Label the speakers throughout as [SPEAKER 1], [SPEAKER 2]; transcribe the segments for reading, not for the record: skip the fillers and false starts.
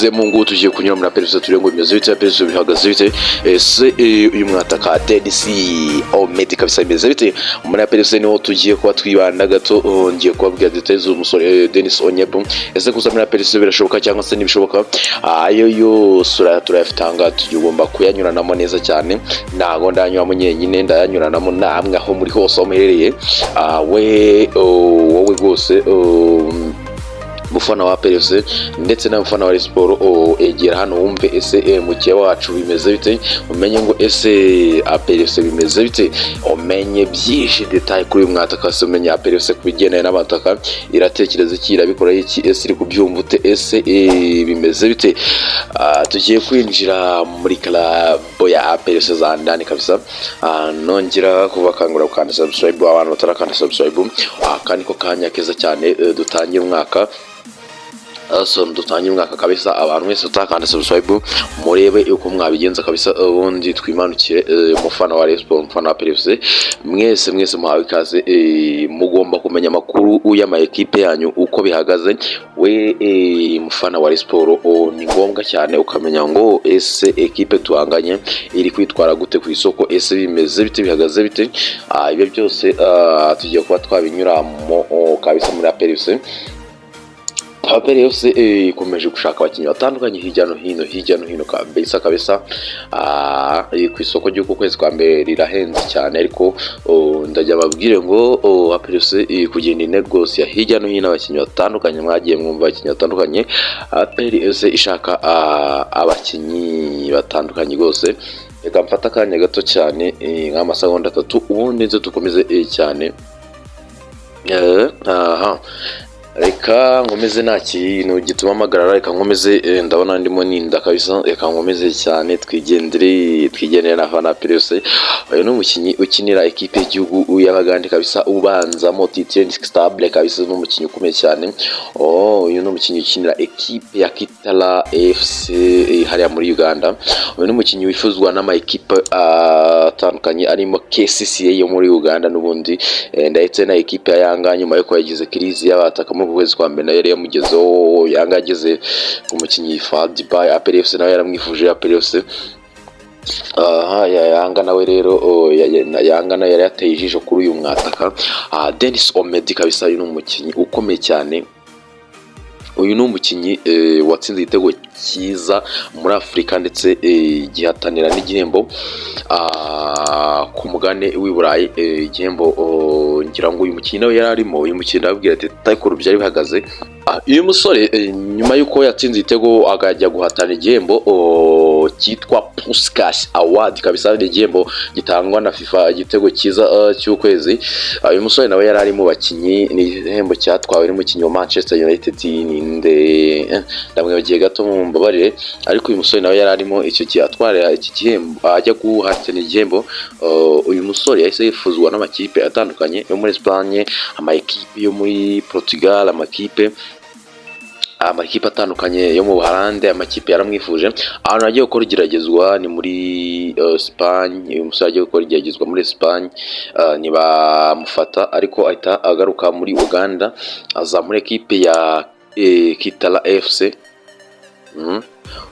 [SPEAKER 1] Mu ngubu tugiye kunyura muri APR FC, turebe ngo bimeze bite, APR FC bihagaze bite? Ese uyu mwataka Denis Omedi kabisa bimeze bite muri APR FC? Niho tugiye kuba twibanda gato. Oh, ngiye kubabwira details z'umusore Denis Onyebu. Ese kuza muri APR FC birashoboka cyangwa se ntibishoboka? Ayo yose turayafite aha ngaha, tugomba kuyanyuranamo neza cyane. Ntago ndanyuramo nyenyine, ndayanyuranamo namwe aho muri hose, aho muherereye. We, oh, wowe rwose, oh, mufana wa APR FC ndetse n'abafana wa Rayon Sport, oh, egera hano wumve ese mukeba wacu bimeze bite, umenye ngo ese APR FC bimeze bite, umenye byinshi detail kuri uyu mwataka se, umenye APR FC ku bigendanye n'amataka iratekereza iki, irabikora iki, ese iri kubyumva ute, ese bimeze bite? Tugiye kwinjira muri club ya APR FC za ndani kabisa. Nongera kubakangurira gukanda subscribe, abantu batarakanda subscribe. Kandi ko kanya keza cyane, dutangiye umwaka. So dutangiye umwaka kabisa, abantu mwese utakanda subscribe murebe uko mwabigenza kabisa, ubundi twimanukire. Umufana wa Rayon Sport, umufana wa APR FC, mwese mwese muhawe ikaze. Mugomba kumenya amakuru y'ama ekipe yanyu uko bihagaze. We mufana wa Rayon Sport, oh, ni ngombwa cyane ukamenya ngo ese ekipe tuhanganye iri kwitwara gute ku isoko, ese bimeze bite, bihagaze bite? Ibyo byose tugiye kuba twabinyuramo, oh, kabisa muri APR FC. APR FC ikomeje gushaka abakinnyi batandukanye hirya no hino, hirya no hino kabisa kabisa. Ku isoko ry'uku kwezi kwa mbere rirahenze cyane, ariko oh, ndajya babwire ngo oh, APR FC iri kugenda inegosiya hirya no hino abakinnyi batandukanye. Mwagiye mwumva abakinnyi batandukanye, APR FC ishaka abakinnyi batandukanye rwose. Reka mfate akanya gato cyane, nk'amasegonda 3, ubundi nze dukomeze cyane. Aha reka nkomeze, nta kintu gituma mpagarara, reka nkomeze. Ndabona ndimo ninda kabisa, reka nkomeze cyane, twigendere, twigendere na fana APR FC. Uyu ni umukinnyi ukinira ekipe y'igihugu y'Abagande kabisa, ubanzamo titulaire stable kabisa, ni umukinnyi ukomeye cyane. Oh, uyu ni umukinnyi ukinira ekipe ya Kitara FC hariya muri Uganda. Uyu ni umukinnyi wifuzwa n'ama ekipe atandukanye arimo KCCA yo muri Uganda n'ubundi, ndetse na ekipe ya Yanga, nyuma yuko yagize crise y'abataka muri uku kwezi kwa mbere, nayo yari yamugezeho. Yanga yageze ku mukinnyi Fadiba, APR FC nawe yaramwifuje. APR FC, aha Yanga nawe rero, oh, Yanga nawe yari yateye ijisho kuri uyu mwataka Denis Omedi kabisa. Uyu ni umukinnyi ukomeye cyane. Uyu ni umukinnyi watsinze igitego cyiza muri Afurika, ndetse gihatanira n'igihembo ku mugabane w'i Burayi. Igihembo, oh, ngira ngo uyu mukinnyi nawe yari arimo. Uyu mukinnyi ndababwira ati ukuntu byari bihagaze. Uyu musore nyuma y'uko yatsinze igitego akajya guhatana igihembo, oh, cyitwa Puskas Award kabisa, ni igihembo gitangwa na FIFA, igitego cyiza cy'ukwezi. Uyu musore nawe yari ari mu bakinnyi. Ni igihembo cyatwawe n'umukinnyi wa Manchester United, ninde? Ndamwibagiye gato, mumbabarire. Ariko uyu musore nawe yari arimo icyo gihe atwara iki gihembo, ajya guhatana igihembo. Uyu musore yahise yifuzwa n'amakipe atandukanye yo muri Espagne, amakipe yo muri Portugal, amakipe atandukanye yo mu Buholande, amakipe yaramwifuje. Ahantu agiye gukora igeragezwa ni muri Espagne. Uyu musore agiye gukora igeragezwa muri Espagne, ntibamufata, ariko ahita agaruka muri Uganda, aza muri ekipe ya Kitara FC.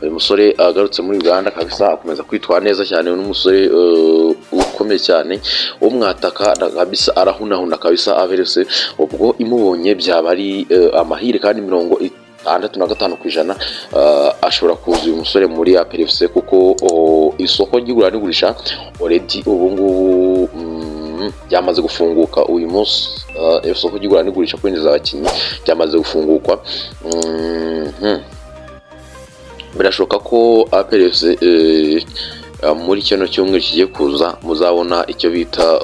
[SPEAKER 1] Uyu musore agarutse muri Uganda kabisa akomeza kwitwara neza cyane. N'umusore ukomeye cyane umwataka kabisa, arahunahuna kabisa. APR FC ubwo imubonye byaba ari amahire, kandi 65% ashobora kuza uyu musore muri APR FC, kuko oh, isoko ry'igura n'igurisha already ubu ngubu ryamaze gufunguka uyu munsi. Isoko ry'igura n'igurisha, kwinjiza abakinnyi ryamaze gufungukwa. Birashoboka ko APR FC muri kino cyumweru kigiye kuza muzabona icyo bita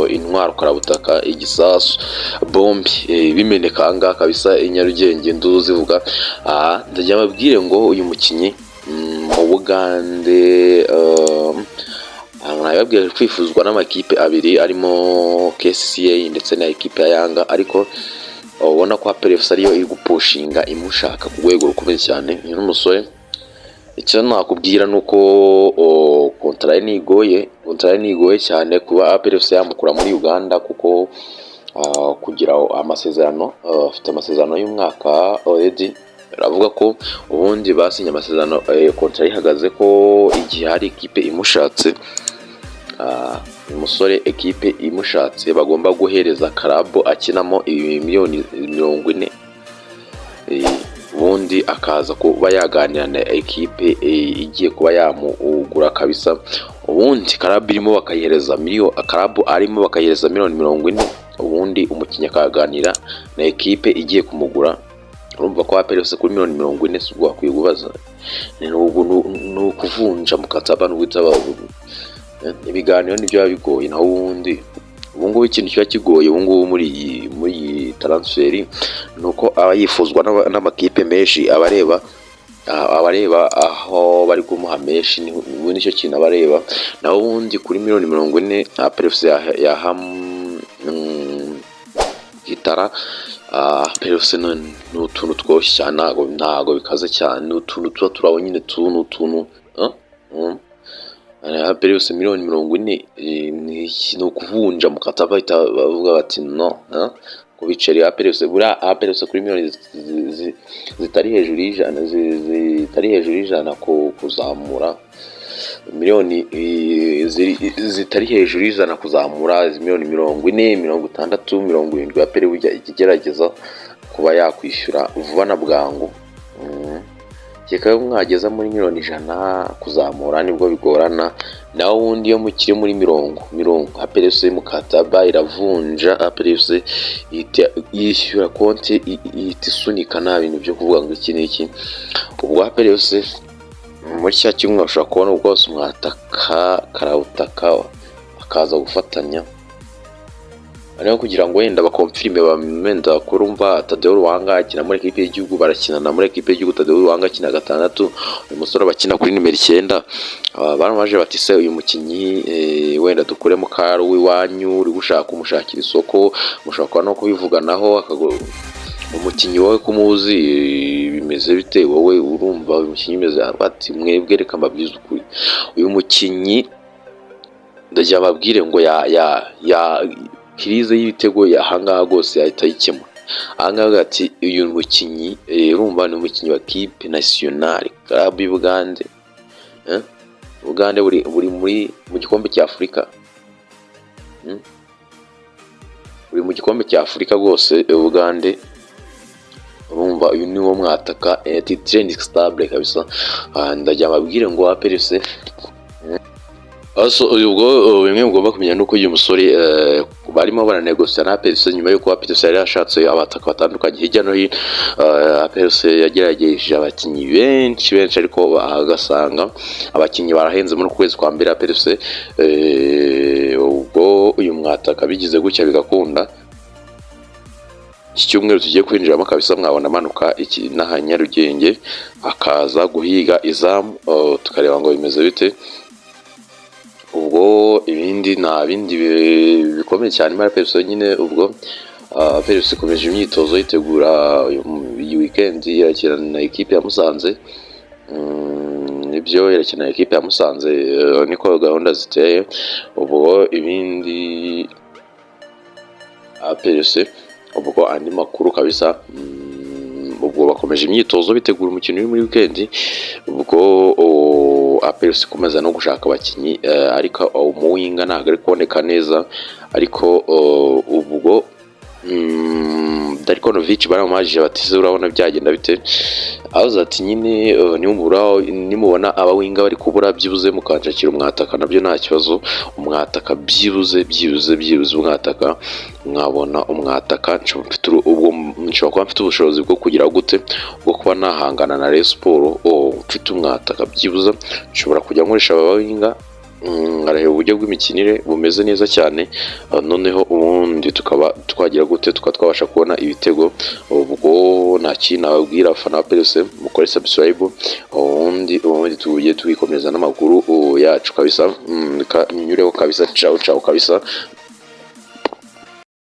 [SPEAKER 1] intwaro karabutaka, igisasu, bombe bimeneka aha ngaha kabisa i Nyarugenge, nduzu zivuga. Ndagira mbabwire ngo uyu mukinnyi mu Bugande nabibabwiye, kwifuzwa n'amakipe abiri arimo KCCA ndetse na ekipe ya Yanga, ariko ubona ko APR FC ariyo iri gupushinga, imushaka ku rwego rukomeye cyane. Uyu ni umusore, icyo nakubwira ni uko kontara ye ntigoye, kontara ye ntigoye cyane kuba APR FC yamukura muri Uganda, kuko kugira amasezerano, afite amasezerano y'umwaka already. Aravuga ko ubundi basinye amasezerano, contrat ihagaze ko igihe hari ikipe imushatse, uyu musore ekipe imushatse bagomba guhereza club akinamo miliyoni 40, ubundi akaza kuba yaganira na ekipe igiye kuba yamugura kabisa. Ubundi club irimo bakayihereza miliyoni, club arimo bakayihereza miliyoni 40, ubundi umukinnyi akaganira na ekipe igiye kumugura. Urumva ko APR FC kuri miliyoni 40 si ubwo wakwiye kubaza, ni ukuvunja mukataba n'uguhita ibiganiro nibyo biba bigoye. Naho ubundi ubu ngubu ikintu kiba kigoye ubu ngubu muri iyi transfer ni uko aba yifuzwa n'amakipe menshi, abareba aho bari kumuha menshi, ubu nicyo kintu abareba. Naho ubundi kuri miliyoni 40 APR FC yaha Kitara. APR FC ni utuntu tworoshye cyane, ntago bikaze cyane, ni utuntu tuba turaho nyine tu, ni utuntu. APR FC miliyoni 40 ni ukuvunja mukata, bahita bavuga bati no ku biceri. APR FC buriya, APR FC kuri miliyoni zitari hejuru y'ijana, zitari hejuru y'ijana kuzamura, miliyoni zitari hejuru y'ijana kuzamura, miliyoni 40, 60, 70, APR burya ijya igerageza kuba yakwishyura vuba na bwangu. Kereka iyo mwageza muri miliyoni 100 kuzamura nibwo bigorana. Naho ubundi iyo mukiri muri mirongo mirongo, APR FC mukataba iravunja, APR FC ihita yishyura konti, ihita isunika, nta bintu byo kuvuga ngo iki n'iki. Ubwo APR FC muri cya cyumweru ushobora kubona rwose umwataka karawutaka akaza gufatanya, noneho kugira ngo wenda baconfirme, wenda kurumva Tadeo Lwanga akina muri ekipe y'igihugu, barakinana muri ekipe y'igihugu. Tadeo Lwanga akina gatandatu, uyu musore bakina kuri nimero 9. Baramubaje bati: "Se uyu mukinnyi, wenda dukuremo Karo w'iwanyu uri gushaka kumushakira isoko, mushobora kuba no kubivuganaho, umukinnyi wowe kumuzi bimeze bite? Wowe urumva uyu mukinnyi bimeze?" Ati: "Mwebwe reka mbabwize ukuri, uyu mukinnyi ndagira mbabwire ngo ya crise y'ibitego ahangaha rwose yahita ayikemura ahangaha." Ati: "Uyu mukinnyi, urumva ni umukinnyi wa kipe nationale, club y'Ubugande, Ubugande buri muri mu gikombe cya Afurika, buri mu gikombe cya Afurika rwose Ubugande. Urumva uyu ni wo mwataka titulaire stable kabisa. Ndagira mbabwire ngo APR FC." So ubwo bimwe mugomba kumenya nuko uyu musore barimo baranegosiya na APR FC nyuma y'uko APR FC yari yashatse abataka batandukanye hirya no hino. APR FC yagerageje abakinnyi benshi benshi, ariko agasanga abakinnyi barahenze. Muri uku kwezi kwa mbere APR FC, ubwo uyu mwataka bigize gutya bigakunda, iki cyumweru tugiye kwinjiramo kabisa mwabona amanuka iki n'aha Nyarugenge akaza guhiga izamu, tukareba ngo bimeze bite. Ubwo ibindi nta bindi bikomeye cyane muri APR FC nyine. Ubwo APR FC ikomeje imyitozo yitegura iyi weekend irakina na ekipe ya Musanze. Nibyo, irakina na ekipe ya Musanze, niko gahunda ziteye. Ubwo ibindi APR FC, ubwo andi makuru kabisa, ubwo bakomeje imyitozo bitegura umukino uri muri weekend. Ubwo APR FC ikomeza no gushaka abakinnyi, ariko umuwinger ntabwo ari kuboneka neza. Ariko ubwo Darko Novic baramubajije bati: "Se urabona byagenda bite?" Avuze ati: "Nyine nimubona abawinger bari kubura, byibuze mukanshakira umwataka nabyo nta kibazo. Umwataka byibuze, byibuze, byibuze umwataka, mwabona umwataka, ubwo nshobora kuba mfite ubushobozi bwo kugira gute, bwo kuba nahangana na Rayon Sports. Mfite umwataka byibuze nshobora kujya nkoresha abawinger, nkareba uburyo bw'imikinire bumeze neza cyane, noneho ubundi tukaba twagira gute, tukaba twabasha kubona ibitego." Ubwo nta kintu nababwira abafana ba APR FC, mukore subscribe, ubundi tugiye tubikomeza n'amakuru yacu kabisa. Reka nyureho kabisa. Ciao ciao kabisa.